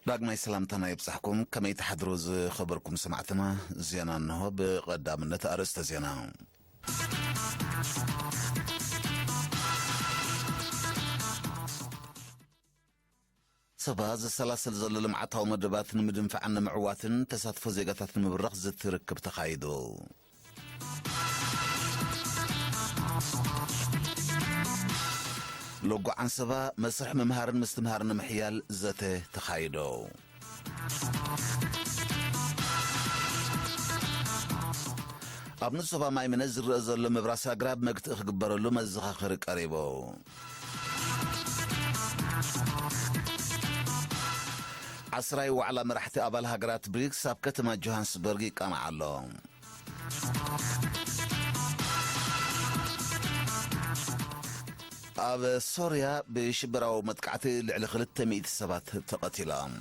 ዳግማይ ሰላምታና ይብጻሕኩም። ከመይ ትሓድሩ ዝኸበርኩም ሰማዕትና? ዜና እንሆ። ብቐዳምነት ኣርእስተ ዜና። ሰባ ዘሰላስል ዘሎ ልምዓታዊ መደባት ንምድንፋዕን ንምዕዋትን ተሳትፎ ዜጋታት ንምብራኽ ዝትርክብ ተኻይዱ። ሎጎ ዓንሰባ መስርሕ ምምሃርን ምስትምሃርን ንምሕያል ዘተ ተኻይዶ። ኣብ ንሶባ ማይ ምነ ዝረአ ዘሎ ምብራስ ኣግራብ መግትኢ ክግበረሉ መዘኻኸሪ ቀሪቡ። ዓስራይ ዋዕላ መራሕቲ ኣባል ሃገራት ብሪክስ ኣብ ከተማ ጆሃንስበርግ ይቃናዕ ኣሎ። ኣብ ሶርያ ብሽበራዊ መጥቃዕቲ ልዕሊ ክልተ ሚእቲ ሰባት ተቐቲሎም።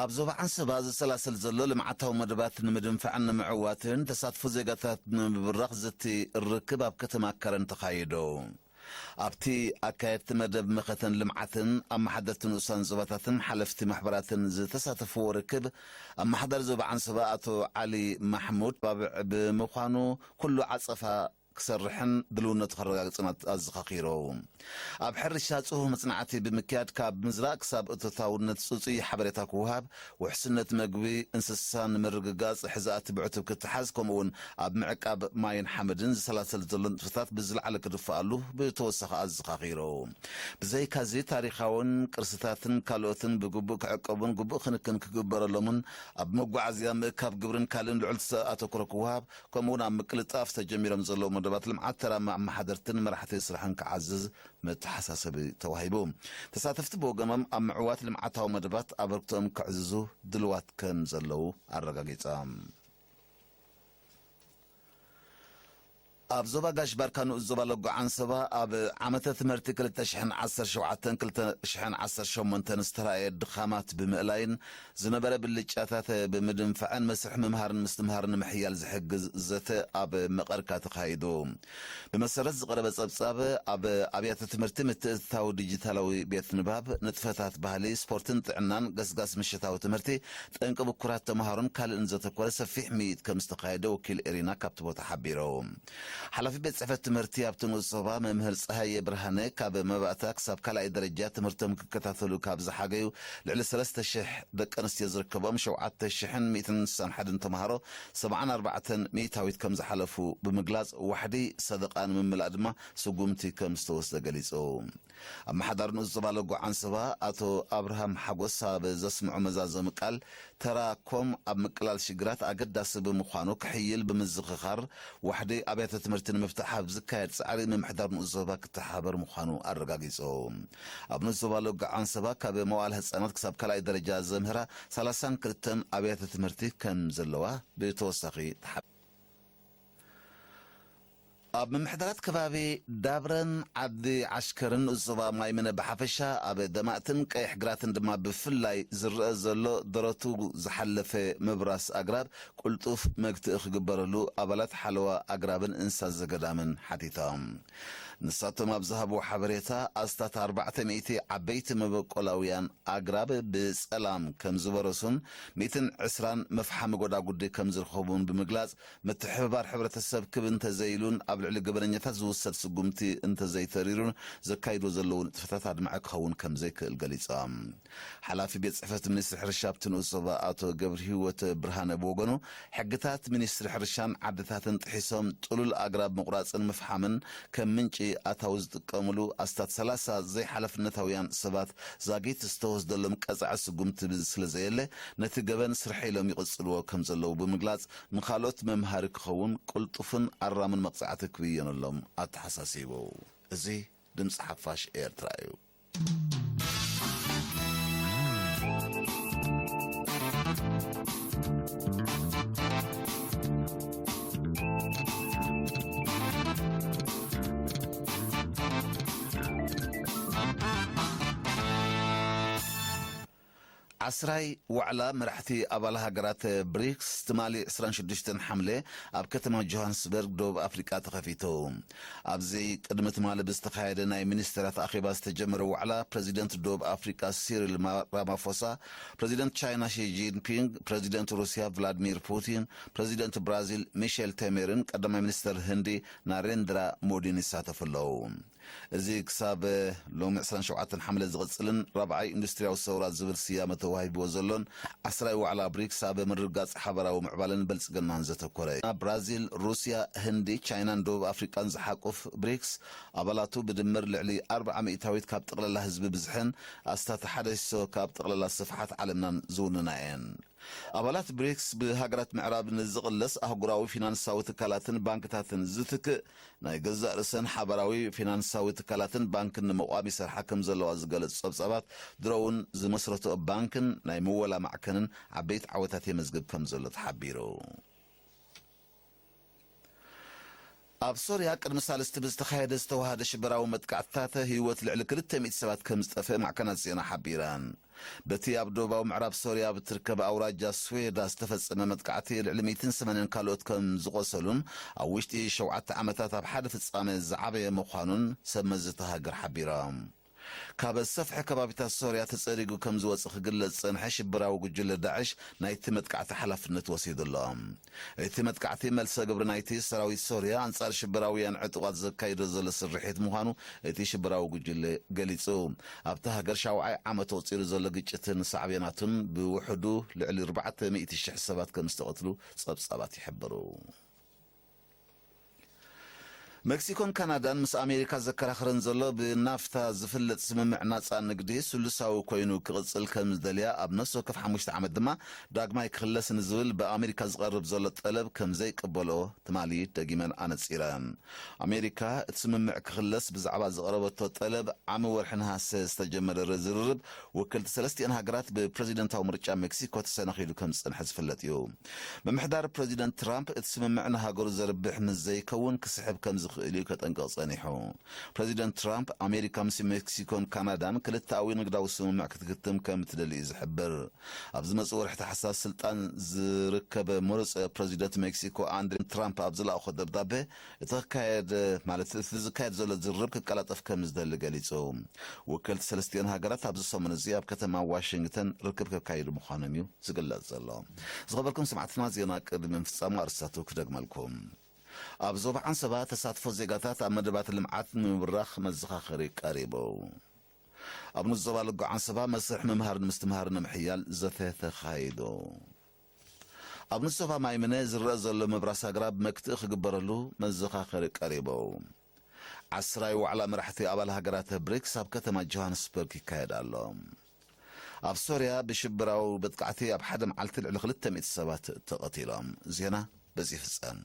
ኣብ ዞባ ዓንሰባ ዝሰላሰል ዘሎ ልምዓታዊ መደባት ንምድንፋዕን ንምዕዋትን ተሳትፎ ዜጋታት ንምብራኽ ዝቲ ርክብ ኣብ ከተማ ከረን ተኻይዱ። ኣብቲ ኣካየድቲ መደብ መኸተን ልምዓትን ኣመሓደርቲ ንኡሳን ዞባታትን ሓለፍቲ ማሕበራትን ዝተሳተፍዎ ርክብ፣ ኣመሓዳሪ ዞባ ዓንሰባ ኣቶ ዓሊ ማሕሙድ ባብዕ ብምዃኑ ኩሉ ዓጸፋ ክሰርሕን ድልውነቱ ከረጋግጽን ኣዘኻኺሩ። ኣብ ሕርሻ ጽፉፍ መጽናዕቲ ብምክያድ ካብ ምዝራእ ክሳብ እቶታውነት ጽጹይ ሓበሬታ ክወሃብ፣ ውሕስነት መግቢ እንስሳ ንምርግጋጽ ሕዛእቲ ብዕቱብ ክትሓዝ፣ ከምኡውን ኣብ ምዕቃብ ማይን ሓመድን ዝሰላሰል ዘሎ ንጥፈታት ብዝለዓለ ክድፍኣሉ ብተወሳኺ ኣዘኻኺሩ። ብዘይካዚ ታሪኻውን ቅርስታትን ካልኦትን ብግቡእ ክዕቀቡን ግቡእ ክንክን ክግበረሎምን ኣብ መጓዓዝያ ምእካብ ግብርን ካልእን ልዑል ኣተኩሮ ክወሃብ፣ ከምኡውን ኣብ ምቅልጣፍ ተጀሚሮም ዘለዉ መደባት ልምዓት ተራ ኣመሓደርትን መራሕቲ ስራሕን ክዓዝዝ መተሓሳሰቢ ተዋሂቡ። ተሳተፍቲ ብወገኖም ኣብ ምዕዋት ልምዓታዊ መደባት ኣበርክቶኦም ከዕዝዙ ድልዋት ከም ዘለዉ ኣረጋጊጾም። ኣብ ዞባ ጋሽ ባርካ ንኡስ ዞባ ሎጎ ዓንሰባ ኣብ ዓመተ ትምህርቲ ክልተ ሽሕን ዓሰርተ ሸውዓተን ክልተ ሽሕን ዓሰርተ ሸሞንተን ዝተራእየ ድኻማት ብምእላይን ዝነበረ ብልጫታት ብምድንፋዕን መስርሕ ምምሃርን ምስትምሃርን ንምሕያል ዝሕግዝ ዘተ ኣብ መቐርካ ተኻይዱ። ብመሰረት ዝቐረበ ጸብጻብ፣ ኣብ ኣብያተ ትምህርቲ ምትእትታው ዲጂታላዊ ቤት ንባብ፣ ንጥፈታት ባህሊ፣ ስፖርትን ጥዕናን፣ ገስጋስ ምሽታዊ ትምህርቲ፣ ጠንቂ ብኩራት ተምሃሮን ካልእን ዘተኮረ ሰፊሕ ምይይጥ ከም ዝተኻየደ ወኪል ኤሪና ካብቲ ቦታ ሓቢሩ። ሓላፊ ቤት ጽሕፈት ትምህርቲ ኣብቲ ንኡስ ዞባ መምህር ጸሃየ ብርሃነ፣ ካብ መባእታ ክሳብ ካልኣይ ደረጃ ትምህርቶም ክከታተሉ ካብ ዝሓገዩ ልዕሊ ሰለስተ ሽሕ ደቂ ኣንስትዮ ዝርከቦም ሸውዓተ ሽሕን ሚእትን ስሳን ሓደን ተምሃሮ ሰብዓን ኣርባዕተን ሚእታዊት ከም ዝሓለፉ ብምግላጽ፣ ዋሕዲ ሰደቓ ንምምላእ ድማ ስጉምቲ ከም ዝተወስደ ገሊጹ። ኣመሓዳሪ ንኡስ ዞባ ሎጎ ዓንሰባ ኣቶ ኣብርሃም ሓጎስ ኣብ ዘስምዖ መዛዘሚ ቃል፣ ተራ ኮም ኣብ ምቅላል ሽግራት ኣገዳሲ ብምዃኑ ክሕይል ብምዝኽኻር፣ ዋሕዲ ኣብያተ ትምህርቲ ንምፍታሕ ኣብ ዝካየድ ጻዕሪ ምምሕዳር ንኡስ ዞባ ክተሓባበር ምዃኑ ኣረጋጊጹ። ኣብ ንኡስ ዞባ ሎጎ ዓንሰባ ካብ መዋእለ ህጻናት ክሳብ ካልኣይ ደረጃ ዘምህራ ሰላሳን ክልተን ኣብያተ ትምህርቲ ከም ዘለዋ ብተወሳኺ ተሓቢሩ። ኣብ ምምሕዳራት ከባቢ ዳብረን ዓዲ ዓሽከርን ንኡስ ዞባ ማይምነ ብሓፈሻ፣ ኣብ ደማእትን ቀይሕ ግራትን ድማ ብፍላይ ዝረአ ዘሎ ደረቱ ዝሓለፈ ምብራስ ኣግራብ ቅልጡፍ መግትኢ ክግበረሉ ኣባላት ሓለዋ ኣግራብን እንስሳ ዘገዳምን ሓቲቶም። ንሳቶም ኣብ ዝሃብዎ ሓበሬታ፣ ኣስታት ኣርባዕተ ሚእቲ ዓበይቲ መበቆላውያን ኣግራብ ብጸላም ከም ዝበረሱን ሚእትን ዕስራን መፍሓሚ ጎዳጉዲ ከም ዝርከቡን ብምግላጽ፣ ምትሕብባር ሕብረተሰብ ክብ እንተዘይሉን ኣብ ልዕሊ ገበነኛታት ዝውሰድ ስጉምቲ እንተዘይተሪሩን ዘካይዶ ዘለዉ ንጥፈታት ኣድማዒ ክኸውን ከም ዘይክእል ገሊጾም። ሓላፊ ቤት ጽሕፈት ሚኒስትሪ ሕርሻ ኣብቲ ንኡስ ዞባ ኣቶ ገብረ ህይወት ብርሃነ ብወገኑ፣ ሕግታት ሚኒስትሪ ሕርሻን ዓድታትን ጥሒሶም ጥሉል ኣግራብ ምቑራጽን ምፍሓምን ከም ምንጪ ኣታዊ ዝጥቀምሉ ኣስታት ሰላሳ ዘይሓላፍነታውያን ሰባት ዛጊት ዝተወስደሎም ቀጻዒ ስጉምቲ ስለ ዘየለ፣ ነቲ ገበን ስርሐ ኢሎም ይቕጽልዎ ከም ዘለዉ ብምግላጽ፣ ንኻልኦት መምሃሪ ክኸውን ቅልጡፍን ኣራምን መቕጻዕቲ ክብየነሎም ኣተሓሳሲቡ። እዚ ድምጺ ሓፋሽ ኤርትራ እዩ። ዓስራይ ዋዕላ መራሕቲ ኣባል ሃገራት ብሪክስ ትማሊ ዕስራን ሽዱሽተን ሓምለ ኣብ ከተማ ጆሃንስበርግ ደቡብ ኣፍሪቃ ተኸፊቱ። ኣብዚ ቅድሚ ትማሊ ብዝተኻየደ ናይ ሚኒስትራት ኣኼባ ዝተጀመረ ዋዕላ ፕሬዚደንት ደቡብ ኣፍሪቃ ሲሪል ማ-፣ ራማፎሳ፣ ፕሬዚደንት ቻይና ሺ ጂንፒንግ፣ ፕሬዚደንት ሩስያ ቭላድሚር ፑቲን፣ ፕሬዚደንት ብራዚል ሚሼል ቴሜርን ቀዳማይ ሚኒስትር ህንዲ ናሬንድራ ሞዲን ይሳተፉ ኣለዉ። እዚ ክሳብ ሎሚ ዕስራን ሸውዓተን ሓምለ ዝቕጽልን ራብዓይ ኢንዱስትርያዊ ሰውራ ዝብል ስያመ ተዋሂብዎ ዘሎን ዓስራይ ዋዕላ ብሪክስ ኣብ ምርግጋጽ ሓበራዊ ምዕባለን ብልጽግናን ዘተኮረ እዩ። ብራዚል፣ ሩስያ፣ ህንዲ፣ ቻይናን ደቡብ ኣፍሪቃን ዝሓቁፍ ብሪክስ ኣባላቱ ብድምር ልዕሊ ኣርብዓ ሚእታዊት ካብ ጠቕላላ ህዝቢ ብዝሕን ኣስታት ሓደ ሒሶ ካብ ጠቕላላ ስፍሓት ዓለምናን ዝውንና እየን። ኣባላት ብሪክስ ብሃገራት ምዕራብ ንዝቕለስ ኣህጉራዊ ፊናንሳዊ ትካላትን ባንክታትን ዝትክእ ናይ ገዛእ ርእሰን ሓባራዊ ፊናንሳዊ ትካላትን ባንክን ንምቋም ይሰርሓ ከም ዘለዋ ዝገለጹ ጸብጻባት፣ ድሮ እውን ዝመስረትኦ ባንክን ናይ ምወላ ማዕከንን ዓበይቲ ዓወታት የመዝግብ ከም ዘሎ ተሓቢሩ። ኣብ ሶርያ ቅድሚ ሳልስቲ ብዝተኻየደ ዝተዋሃደ ሽበራዊ መጥቃዕትታት ህይወት ልዕሊ ክልተ ሚእቲ ሰባት ከም ዝጠፍአ ማዕከናት ዜና ሓቢረን። በቲ ኣብ ደቡባዊ ምዕራብ ሶርያ ብትርከብ ኣውራጃ ስዌዳ ዝተፈጸመ መጥቃዕቲ ልዕሊ ሚእትን ሰማንያን ካልኦት ከም ዝቖሰሉን ኣብ ውሽጢ ሸውዓተ ዓመታት ኣብ ሓደ ፍጻመ ዝዓበየ ምዃኑን ሰብ መዚ እታ ሃገር ሓቢሮም። ካብ ሰፍሒ ከባቢታት ሶርያ ተጸሪጉ ከም ዝወጽእ ክግለጽ ዝጸንሐ ሽበራዊ ጉጅለ ዳዕሽ ናይቲ መጥቃዕቲ ሓላፍነት ወሲዱ ኣሎ። እቲ መጥቃዕቲ መልሰ ግብሪ ናይቲ ሰራዊት ሶርያ ኣንጻር ሽበራውያን ዕጡቓት ዘካይዶ ዘሎ ስርሒት ምዃኑ እቲ ሽበራዊ ጉጅለ ገሊጹ። ኣብታ ሃገር ሻውዓይ ዓመት ኣቑጺሩ ዘሎ ግጭትን ሳዕቤናቱን ብውሕዱ ልዕሊ ኣርባዕተ ሚእቲ ሽሕ ሰባት ከም ዝተቐትሉ ጸብጻባት ይሕብሩ። ሜክሲኮን ካናዳን ምስ ኣሜሪካ ዘከራኽረን ዘሎ ብናፍታ ዝፍለጥ ስምምዕ ናጻ ንግዲ ስሉሳዊ ኮይኑ ክቕጽል ከም ዝደልያ ኣብ ነፍሲ ወከፍ ሓሙሽተ ዓመት ድማ ዳግማይ ክኽለስ ንዝብል ብኣሜሪካ ዝቐርብ ዘሎ ጠለብ ከም ዘይቅበልኦ ትማሊ ደጊመን ኣነጺረን። ኣሜሪካ እቲ ስምምዕ ክኽለስ ብዛዕባ ዝቐረበቶ ጠለብ ዓሚ ወርሒ ነሃሰ ዝተጀመረ ዝርርብ ውክልቲ ሰለስቲአን ሃገራት ብፕረዚደንታዊ ምርጫ ሜክሲኮ ተሰናኺሉ ከም ዝጸንሐ ዝፍለጥ እዩ። ምምሕዳር ፕረዚደንት ትራምፕ እቲ ስምምዕ ንሃገሩ ዘርብሕ ምስ ዘይከውን ክስሕብ ከም ዝኽእል እዩ ከጠንቅቕ ጸኒሑ። ፕረዚደንት ትራምፕ ኣሜሪካ ምስ ሜክሲኮን ካናዳን ክልተኣዊ ንግዳዊ ስምምዕ ክትክትም ከም እትደሊ እዩ ዝሕብር። ኣብ ዝመጽእ ወርሒ ታሕሳስ ስልጣን ዝርከበ መሩጸ ፕረዚደንት ሜክሲኮ ኣንድሬ ትራምፕ ኣብ ዝለኣኾ ደብዳቤ እቲ ክካየድ፣ ማለት እቲ ዝካየድ ዘሎ ዝርርብ ክቀላጠፍ ከም ዝደሊ ገሊጹ። ወከልቲ ሰለስቲአን ሃገራት ኣብዚ ሰሙን እዚ ኣብ ከተማ ዋሽንግተን ርክብ ከካይዱ ምዃኖም እዩ ዝግለጽ ዘሎ። ዝኸበርኩም ሰማዕትና፣ ዜና ቅድሚ ምፍጻሙ ኣርስታቱ ክደግመልኩም። ኣብ ዞባ ዓንሰባ ተሳትፎ ዜጋታት ኣብ መደባት ልምዓት ንምብራኽ መዘኻኸሪ ቀሪቡ። ኣብ ንዞባ ልጎ ዓንሰባ መስርሕ ምምሃርን ምስትምሃርን ንምሕያል ዘተ ተኻይዱ። ኣብ ንዞባ ማይምነ ዝረአ ዘሎ ምብራስ ኣግራብ መክትኢ ክግበረሉ መዘኻኸሪ ቀሪቡ። ዓስራይ ዋዕላ መራሕቲ ኣባል ሃገራት ብሪክስ ኣብ ከተማ ጆሃንስበርግ ይካየድ ኣሎ። ኣብ ሶርያ ብሽብራዊ መጥቃዕቲ ኣብ ሓደ መዓልቲ ልዕሊ ክልተ ሚእቲ ሰባት ተቐቲሎም። ዜና በዚ ይፍጸም።